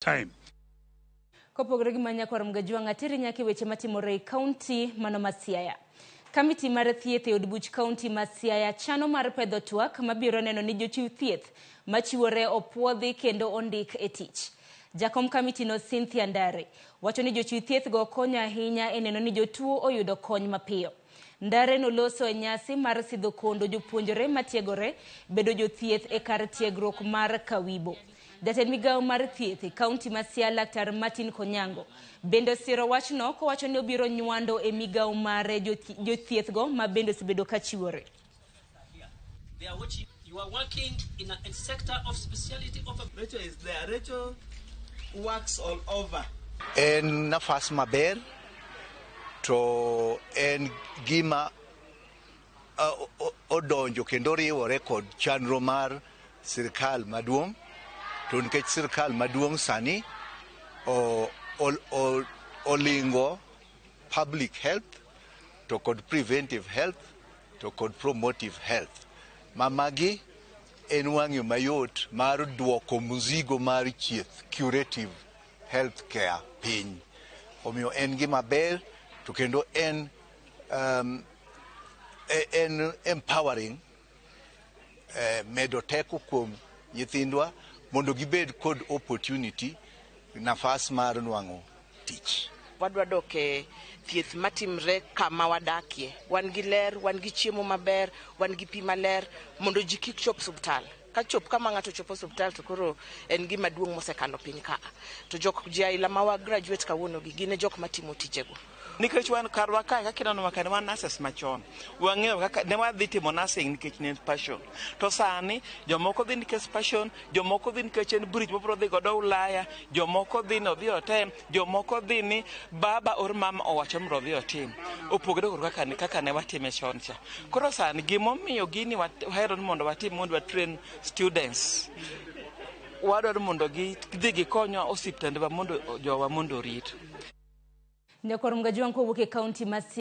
Time. Kopogore gi manyakwar Mgajwang' ateri nyaka e weche matimore e kaunti mano ma Siaya. Kamiti mar thieth e od buch kaunti ma Siaya chano mar pedho twak mabiro neno ni jochiw thieth machiwore opuodhi kendo ondik e tich. Jakom kamitino Cynthia Ndare wacho ni jochiw thieth go konyo ahinya e neno ni jotuo oyudo kony mapiyo. Ndare noloso e nyasi mar sidho kondo jopuonjre matiegore bedo jothieth e kar tiegruok mar Kawibo. Jatend migawo mar thieth e kaunti ma Siaya Laktar Martin Konyango bende osiro wachno kowacho ni obiro nywando e migawo mare jothiethgo ma bende osebedo ka chiwore. They are watching. You are working in a sector of speciality of a Rachel is there. Rachel works all over. En nafas maber to en gima odonjo kendo riwore kod chenro mar sirikal maduong', to nikech sirikal maduong' sani olingo public health to kod preventive health to kod promotive health. Ma magi en wang'yo mayot mar duoko mzigo mar chieth curative health care piny. Omiyo en gima ber to kendo en empowering, medo teko kuom nyithindwa mondo gibed kod opportunity, nafas mar nwang'o tich. Wadwa dok e thieth matimre kama wadakie. Wan gi ler, wan gi chiemo maber, wan gi pi maler, mondo ji kik chop subtal. Ka chop kama ng'ato chopo osuptal to koro en gima duong' mosekalo piny ka. To jok ji aila ma wa graduate kawuono gi gin e jok matimo tijego. Nikech wan karwa kae kaka ineno ka ne wan nurses machon, wang'eyo kaka ne wadhi timo nursing nikech ne en passion. To sani jomoko dhi nikech passion, jomoko dhi nikech en bridge mobiro dhi godo Ulaya, jomoko dhi ni odhi otem, jomoko dhi ni baba or mama owacho mondo odhi otim. Opogore kod kaka ne watime chon cha. Koro sani gimomiyo gini wahero ni mondo watim mondo wa train students. Wadwaro mondo gidhi gikonywa osiptandwa mondo jowa mondo orit. Nyakwar Mgajwang' kowuok e kaunti ma